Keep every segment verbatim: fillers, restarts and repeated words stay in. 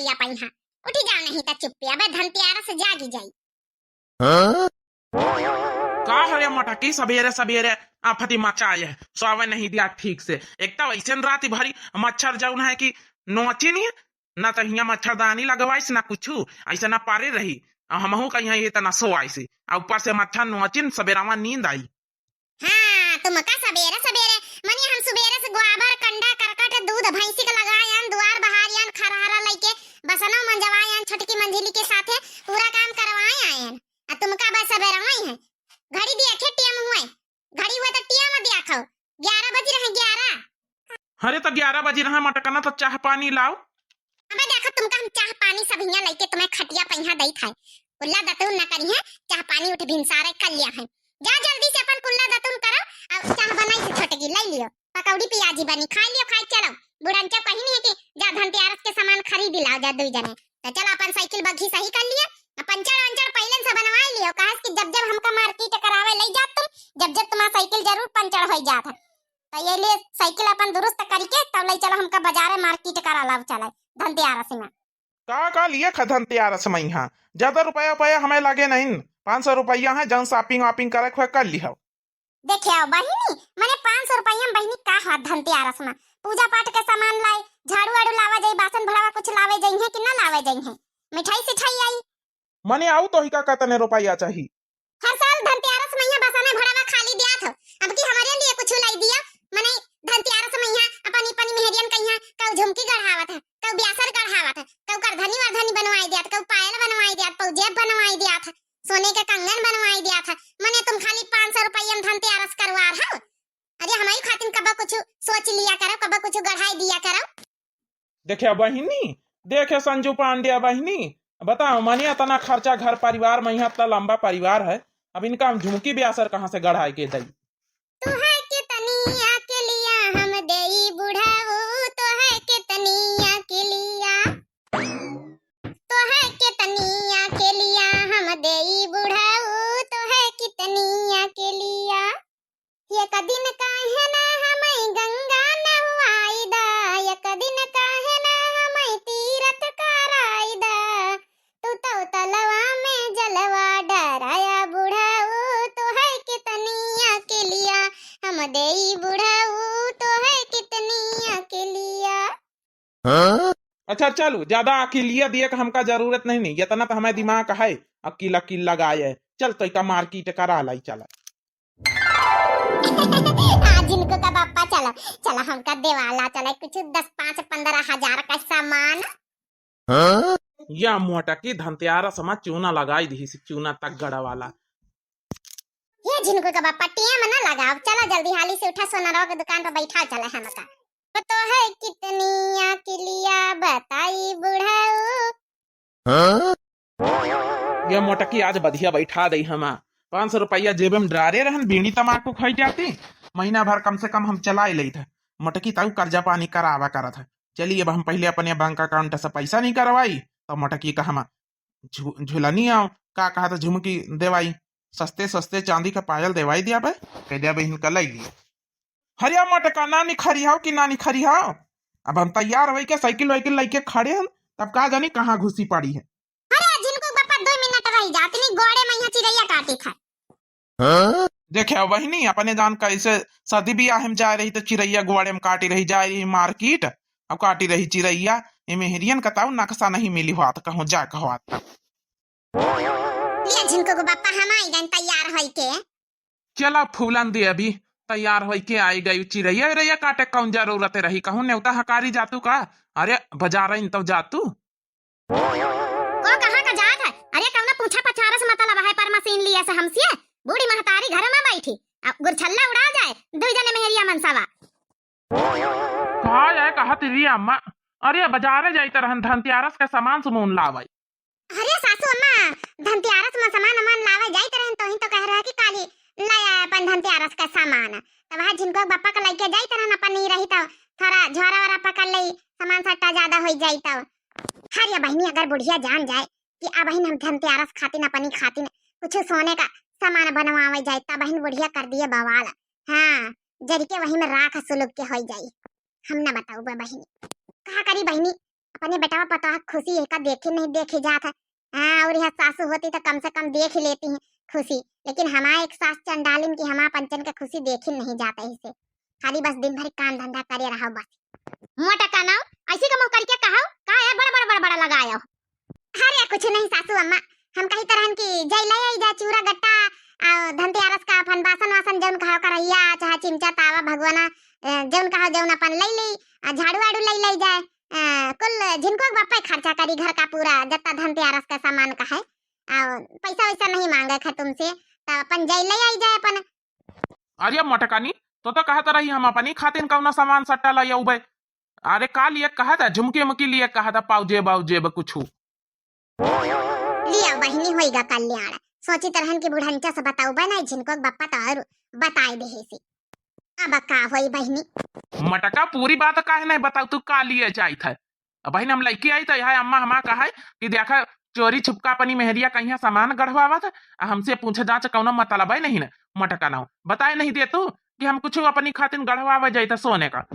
या पैहा। उठी जाओ नहीं त चुप्पे, अबे धनतेरस जागी जाई। हाँ? का हरे मोटकी, सबेरे सबेरे आफती मचाए है, सोवे नहीं दिया ठीक से। एक तो ऐसे रात भरी मच्छर जौन है कि नोचिन ही, ना तो हियाँ मच्छरदानी लगवाइस ना कुछू, ऐसे ना पारे रही। आ हमहू कहीं ये तना सोवाइस, आ ऊपर से मच्छर नोचिन, सबेरावा नींद आई। हाँ, तुमका सबेरे सबेरे, मने हम सुबेरे से गोबर, कंडा, करकट, दूध भैंसी के लगायन, दुआर बहारियन, खरहरा लइके बसनो मंजवायन, छोटकी मंझिली के साथे पूरा काम करवाए आयन। आ तुमका बस सबेरे वही है। घड़ी देखे टेम हुए, घड़ी हुए तो टेम देखो, ग्यारह बज रहे, ग्यारह। अरे तो ग्यारह बज रहे, मटकना तो चाह पानी लाओ। अबे देखो, तुमका हम चाह पानी सब हियाँ लइके तुम्हें खटिया पहिया दई थाए। कुल्ला दतुन न करिहे, चाह पानी उठ भिनसारे कर लिया है। जा जल्दी से अपन कुल्ला दतुन करो, और चाह बनाई से छोटकी, लई लियो। पकौड़ी पियाजी बनी, खाई लियो, खाई चलो। बुढ़नचा कही नहीं है कि जा धनतेरस के सामान खरीद लाओ जा दुई जने। तो चलो अपन साइकिल बग्घी सही कर लिए, आ पंचर वंचर पहले से बनवाई लियो, काहे कि जब जब हमका मार्केट करावे लई जात तुम, जब जब तुम्हारा साइकिल जरूर पंचर हो जात है। तो ये लिए साइकिल अपन दुरुस्त करके तब लई चलो हमका बाजारे मार्केट करा लाओ चले धनतेरस में। का का लिए खा धनतेरस में यहाँ? ज्यादा रुपया उपया हमें लागे नहीं, पाँच सौ रुपया है, जौन shopping वॉपिंग करे के होए कर लिहो। देखे आओ बहिनी, मने पाँच सौ रुपया में बहिनी का हुआ धनतेरस में? पूजा पाठ के सामान लाए, झाड़ू वाड़ू लावा जाई, बासन भड़ावा कुछ लावे जाई है कि ना लावे जाई है? मिठाई सिठाई आई। मने आऊ तो ही का कतने रुपया चाही? हर साल धनतेरस में यहाँ बसने भड़ावा खाली दिया था, अब की हमारे लिए कुछ लाई दिया। मने धनतेरस में यहाँ अपनी अपनी मेहरियन का यहाँ कऊ झुमकी गढ़ावत है, कऊ ब्यासर गढ़ावत है, कऊ करधनी वरधनी बनवाई दिया था, कऊ पायल बनवाई दिया था, कऊ जेब बनवाई दिया था, सोने के कंगन बनवाई दिया था। मने तुम खाली पाँच सौ रुपया में धनतेरस करवा रहे हो। अरे हमारी खातिर कबा कुछ सोच लिया करो, कबा कुछ गढ़ाई दिया करो। देखे बहिनी, देखे संजू पांड्या बहिनी, बताओ मने इतना खर्चा घर परिवार में, यहाँ इतना लंबा परिवार है, अब इनका हम झुमकी ब्यासर कहाँ से गढ़ाई के दई? तोहर के तनिया के लिया हम देई बुढ़ाऊ, तोहर के तनिया के लिया, तोहर के तनिया के लिया हम देई बुढ़ाऊ, तोहर के तनिया के लिया। एक दिन काहे ना हमई गंगा नहवाई दा, एक दिन काहे ना हमई तीरथ कराई दा। तू तो तलवा में जलवा डराया बुढ़ाऊ, तोहर के तनिया के लिया हम देई बुढ़ाऊ, तोहर के तनिया के लिया। हाँ? अच्छा चलो, ज्यादा अकिलिया दिए का हमका जरूरत नहीं, नहीं, इतना तो हमें दिमाग है, अकिल अकिल लगाए। चल तो इका मार्केट करा लाई, चला। आज इनको का बापा चला, चला हमका देवाला चला कुछ दस पाँच पन्द्रह हजार का सामान। हाँ? या मोटकी धनतेरस मा चूना लगाई दी, चूना तक गड़ा वाला। ये झिनको का बापा टेम ना लगाओ, चला जल्दी हाली से उठा सोनरवा के दुकान पर बैठा चला हमका। तो है कितनी अकिलिया बताई बुढ़ऊ। हाँ? ये मोटकी आज बढ़िया बैठा दई हमा। पाँच सौ रुपया जेबे में डारे रहन, बीड़ी तमाकू खाई जाती, महीना भर कम से कम हम चलाई लेत है। मोटकी ताऊ कर्जा पानी करावा करत है। चलिए अब हम पहले अपने बैंक अकाउंट से पैसा नहीं करवाई, तो मोटकी का हम झु-, झुलनी आओ, का कहा था झुमकी देवाई, सस्ते सस्ते चांदी का पायल देवाई दिया बे, कह दिया बे इनका लाई लिए। हरिया मोटका ना निखरी हो कि ना निखरी हो, अब हम तैयार होई के साइकिल वाइकिल लेके खड़े हन, तब का जानी कहाँ घुसी पड़ी है। अरे, झिनको बापा दो मिनट रही जा, इतनी गोड़े में यहाँ चिरैया काटी खाए। हाँ? देखे बहिनी, अपने जान कैसे शादी बियाह में जाए रही तो चिरैया गोड़े में काटी रही, जाए रही मार्केट, अब काटी रही चिरैया। ये मेहरियन का ताऊ नक्शा नहीं मिली हुआ तो कहूँ जा कहवा। लिया झिनको को बापा, हम आई गए तैयार होई के। चला फूलन दे अभी तैयार होई के आई गई चिरैया रैया काटे, कौन जरूरत रही, कहूँ नेवता हकारी जातू का? अरे बाजार इन तो जातू। ओ कहाँ का जात है? अरे कौनो पूछा पछारे से मतलब है, पर मशीन लिया से हमसे बूढ़ी महतारी घर में बैठी, अब गुरछल्ला उड़ा जाए, दुई जने मेहरिया मनसावा। का है कहा तेरी अम्मा? अरे बाजारे जाइत रहन धनतेरस के सामान सुमून लावे। अरे सासू अम्मा, धनतेरस में सामान अमान लावे जाइत रहन, तो ही तो कह रहा कि काली ले आए अपन धनतेरस का सामान। तब वहाँ झिनको बापा का लेके जाइत रहन, अपन नहीं रही तो थोड़ा झोरा वोरा पकड़ ले, सामान सट्टा ज्यादा हो जाई तो। हरिया बहिनी अगर बुढ़िया जान जाए कि अब बहिन हम धनतेरस खातिन अपनी खातिन कुछ सोने का सामान बनवावे जाए, तब बहिन बुढ़िया कर दिए बवाल। हाँ, जरिके वही में राख सुलग के होई जाई। हम ना बताऊ बा बहिनी, कहा करी बहिनी, अपने बेटवा पतोह खुशी एका देखी नहीं देखी जात है। हाँ, और यह सासू होती तो कम से कम देख ही लेती हैं खुशी, लेकिन हमारे एक सास चंडालिन की हमारे पंचन के खुशी देखी नहीं जाता है इसे। खाली बस दिन भर काम धंधा करे रहो बस। मोटा का नाव, ऐसी का मुँह करके कहो, का है बड़ा बड़ा बड़ा बड़ा लगायो? अरे कुछ नहीं सासू अम्मा, हम कही तरहन की जय ले आई जा चूरा गट्टा, आ, धनतेरस का अपन बासन वासन जौन कहो करैया, चाहे चिमचा तावा भगवाना, अ, जौन कहो जौन अपन ले ली, आ, झाड़ू वाड़ू ले ले जाए, अ, कुल झिनको के बापे खर्चा करी घर का पूरा, जत्ता धनतेरस का सामान का है, आ, पैसा वैसा नहीं मांगे है तुमसे, तो अपन जय ले आई जाए अपन। अरे मोटकानी, तो तो कहत रही हम अपनी खातिन कौनो सामान सट्टा ले अउबे। अरे का लिए कहत है, झुमकी उमकी लिए कहत है, पाउजेब आउजेब कुछु। लिया बहिनी होइगा कल्याण, सोचित रहन कि बुढ़ंचा से बताउबे नहीं, झिनको के बप्पा तो और बताए देहे से। अब का होई बहिनी? मटका पूरी बात काहे नहीं बताउ, तू का लिए जाइत है? अब बहिन हम लइके आई तो यह अम्मा हमा कहा है कि देखा चोरी छुपका अपनी मेहरिया कहिया सामान गढ़वावत है, आ हमसे पूछे जांच कौनो मतलबे नहीं न। मटका नाव बताए नहीं दे तू कि हम कुछ अपनी खातिन गढ़वावे जाइत सोने का।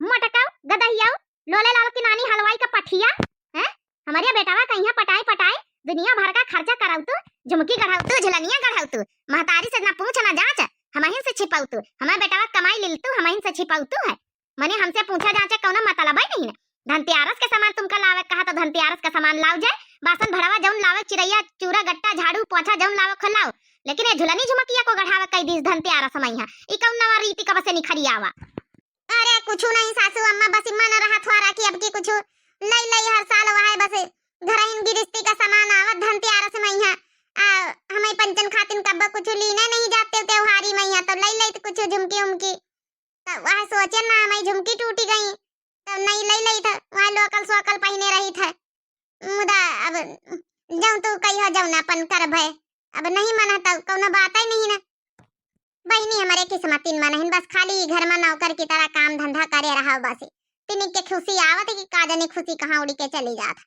मटका गदहियाऊ, लोले लाल की नानी हलवाई का पठिया, हैं? हमरे बेटवा कहिया पटाए पटाए दुनिया भर का खर्चा करउतू, झुमकी गढ़उतू, झुलनिया गढ़उतू, महतारी से ना पूछ ना जांच, हमहिन से छिपउतू, हमारे बेटवा कमाई लिलतू, हमहिन से छिपउतू है। मने हमसे पूछा जांचे कौनो मतलबे नहीं न। धनतेरस के सामान तुमका लावे कहा तो धनतेरस का सामान लाव जाए, बासन भड़वा जौन लावे, चिरैया, चूरा, गट्टा, झाड़ू, पोछा जौन लावे खो लाव, लेकिन ये झुलनी झुमकिया को गढ़ावे कई दिस धनतेरस मइहा, ई कौन नवा रीति कब से निखरी आवा? अरे कुछु नहीं सासू अम्मा, बस इम्मा न रहा थोड़ा कि अब की कुछु लई लई हर साल वह है बस घरहिन गिरिस्ती का सामान आवत धनतेरस मइहा, आ हमें पंचन खातिन कब्बा कुछु लीने नहीं जाते त्योहारी मइहा, तो लई लई तो कुछु झुमकी उमकी। तब वह सोचे ना, हमारी झुमकी टूटी गई, तब नहीं ले लेइत है, वह लोकल सोकल पहिने रहित है। मुदा अब जौन तू कहियो जौन अपन करबे, अब नहीं मन है तो कौनो बात ही नहीं ना। बहिनी हमारे किस्मतिन में नहीं, बस खाली घर में नौकर की तरह काम धंधा करे रहो बस। तिनिक के खुशी आवत है कि का जाने खुशी कहाँ उड़ी के चली जात।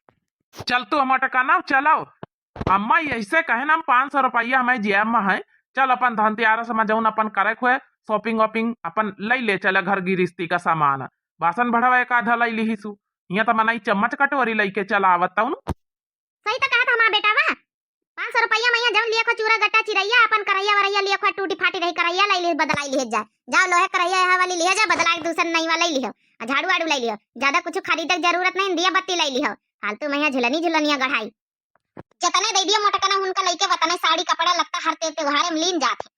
चल तू मटका नाव चलाओ, अम्मा ऐसे कहे ना, हम पाँच सौ रुपया हमें जेब में है, चल अपन धनतेरस में जौन अपन करे हुए shopping वॉपिंग अपन ले ले चले, घर गिरिस्ती का सामान, बासन भड़वा एक आधा ले लिहिसु, यहाँ तो मनई चम्मच कटोरी लेके चला आवत तौन। सही तो कहत हमार बेटा बा, पाँच सौ रुपया में यहाँ जौन लिए खो चूरा गट्टा चिरैया, अपन करैया वरैया लिए खो टूटी फाटी रही करैया ले लिहे बदलाई लिहे जाए, जाओ लोहे करैया यहाँ वाली लिहे जाए बदला के दूसर नई वाला ले लिहो, आ झाड़ू वाड़ू ले लिहो, ज्यादा कुछ खरीदे के जरूरत नहीं, दिया बत्ती ले लिहो, फालतू में यहाँ झुलनी झुलनिया गढ़ाई। जतने दे दियो मोटकना उनका लइके वतने साड़ी कपड़ा लत्ता हर ते त्योहारे में लीन जात है।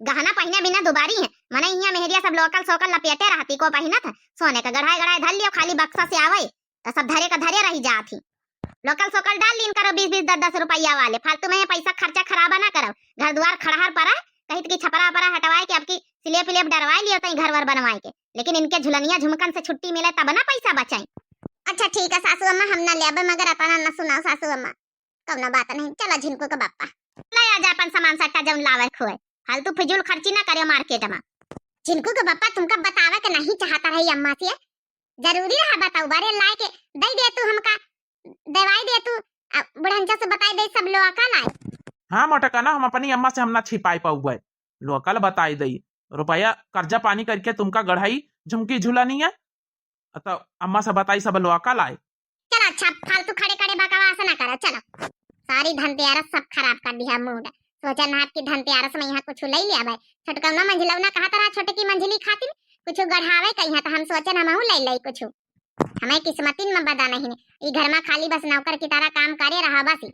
गहना पहिने बिना दुबारी है, मने इहाँ मेहरिया सब लोकल सोकल लपेटे रहती को पहिनत है। सोने का गढ़ाए गढ़ाए धर लियो, खाली बक्सा से आवे तो सब धरे का धरे रही जात ही। लोकल सोकल डाल लीन करो बीस बीस दस दस रुपया वाले, फालतू में ये पैसा खर्चा खराबा ना करो। घर दुआर खड़हर परा, कहित की छपरा परा हटवाए के अब की स्लेब प्लेब डरवाए लियो तई घर वर बनवाए के, लेकिन इनके झुलनिया झुमकन से छुट्टी मिले तब ना पैसा बचाई। अच्छा ठीक है सासू अम्मा, हम ना लेबे, मगर अतना ना सुनाओ सासू अम्मा, कौनो बात नहीं, चला झिनको के बप्पा। ले आ जा अपन सामान सट्टा जौन लावे खोए, फालतू फिजूल खर्ची ना करे मार्केट में। झिनको के बप्पा तुमका बतावे के नहीं चाहता रही अम्मा से, जरूरी रहा बताओ, बारे लाए के दे दे तू हमका, देवाई दे तू, आ, बुढ़ंचा से बताई दे सब लोकल आए। हाँ मोटकना, हम अपनी अम्मा से हम ना छिपाई पाउबे, लोकल बताई दई, रुपया कर्जा पानी करके तुमका गढ़ाई झुमकी झुलनिया, तो अम्मा से बताई सब लोकल आए। चलो अच्छा, फालतू खड़े खड़े बकवास ना करो, चलो। सारी धनतेरस सब खराब कर दिया मूड। सोचन रहा कि धनतेरस में यहाँ कुछ ले लिया भाई, छोटकौना मंझिलौना कहत रहा छोटकी मंझिली खातिर कुछ गढ़ावे कहिया, तो हम सोचन हमहू ले ले कुछ। हमें किस्मतिन में बदा नहीं, ई घर में खाली बस नौकर की तरह काम करे रहा बस।